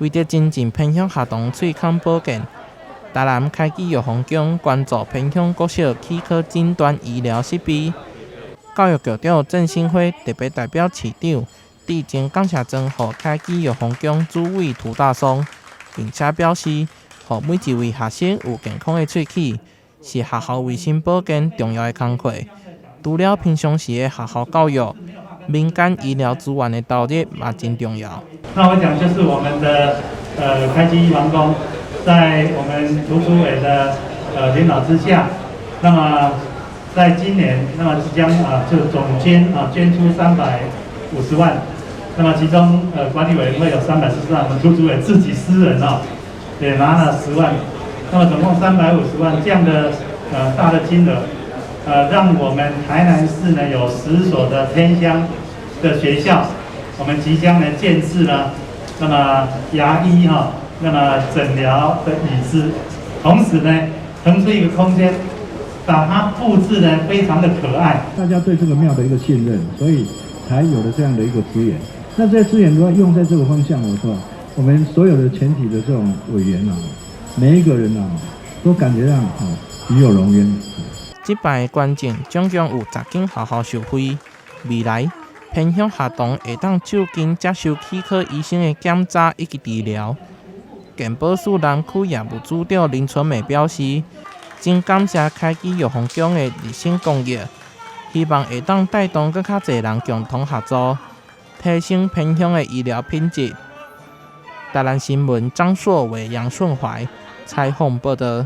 為著增進偏鄉學童喙腔保健，台南開基玉皇宮捐助偏鄉國小齒科診斷醫療設備。教育局長鄭新輝特別代表市長致贈感謝狀予開基玉皇宮主委涂大松，並且表示，予每一位學生有健康的喙齒，是學校衛生保健重要的工課。除了平常時的學校教育，民間醫療資源的投入嘛真重要。那我講就是我們的開基玉皇宮，在我們涂主委的領導之下，那麼在今年，那麼即將啊就總捐啊捐出350萬，那麼其中管理委員會有340萬，我們涂主委自己私人哦也拿了10萬，那麼總共三百五十萬這樣的大的金額，讓我們台南市呢有10所的偏鄉的學校，我們即將呢建置呢，那麼牙醫哈，那麼診療的椅子，同時呢騰出一個空間，把它佈置呢非常的可愛。大家對這個廟的一個信任，所以才有了這樣的一個資源。那這些資源如果用在這個方向，我說我們所有的全體的這種委員啊，每一個人啊，都感覺到啊與有榮焉。這擺捐贈總共有10間學校受惠，未來偏鄉學童會當就近接受齒科醫生的檢查以及治療。健保署南區業務組長林春美表示，真感謝開基玉皇宮的熱心公益，希望會當帶動閣較濟人共同合作，提升偏鄉的醫療品質。台南新聞張碩偉、楊順懷採訪報導。